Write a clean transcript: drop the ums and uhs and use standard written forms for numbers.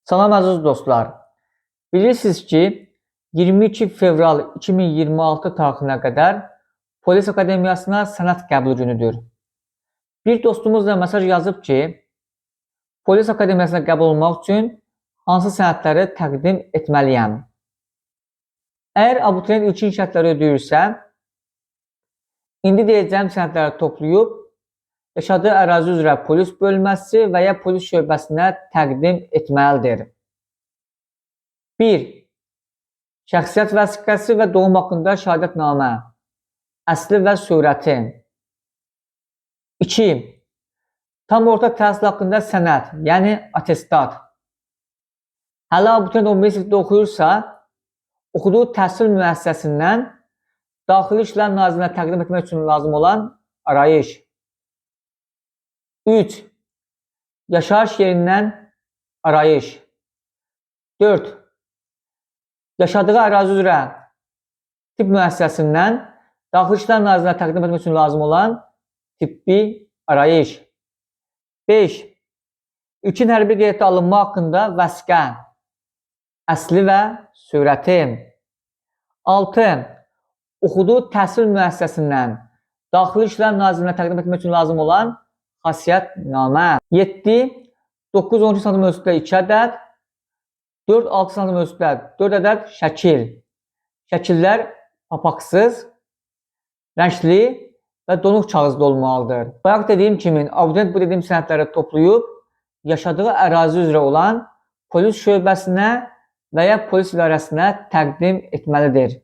Salam əziz dostlar. Bilirsiniz ki, 22 fevral 2026 tarixinə qədər Polis Akademiyasına sənəd qəbul günüdür. Bir dostumuz da mesaj yazıb ki, Polis Akademiyasına qəbul olmaq üçün hansı sənədləri təqdim etməliyəm? Əgər abituriyent ilkin şərtləri ödəyirsə, indi deyəcəyim sənədləri toplayıb yaşadığı ərazi üzrə polis bölməsi və ya polis şöbəsinə təqdim etməlidir. 1. Şəxsiyyət vəsiqəsi və doğum haqqında şəhadətnamə, əsli və surəti. 2. Tam orta təhsil haqqında sənəd, yəni attestat. Hələ abituriyent 11 sinifdə oxuyursa, oxuduğu təhsil müəssisəsindən Daxili İşlər Nazirliyinə təqdim etmək üçün lazım olan arayış. 3. Yaşayış yerindən arayış. 4. Yaşadığı ərazi üzrə tibb müəssisəsindən Daxili İşlər Nazirliyinə təqdim etmək üçün lazım olan tibbi arayış. 5. İlkin hərbi qeydiyyata alınma haqqında vəsiqə, əsli və surəti. 6. Oxuduğu təhsil müəssisəsindən Daxili İşlər Nazirliyinə təqdim etmək üçün lazım olan xasiyyətnamə. 7. 9-12 sm ölçüsündə 2 ədəd, 4-6 sm ölçüsündə 4 ədəd şəkil. Şəkillər papaqsız, rəngli və donuq kağızda olmalıdır. Bayaq dediyim kimi, abituriyent bu dediyim sənədləri toplayıb yaşadığı ərazi üzrə olan polis şöbəsinə və ya polis idarəsinə təqdim etməlidir.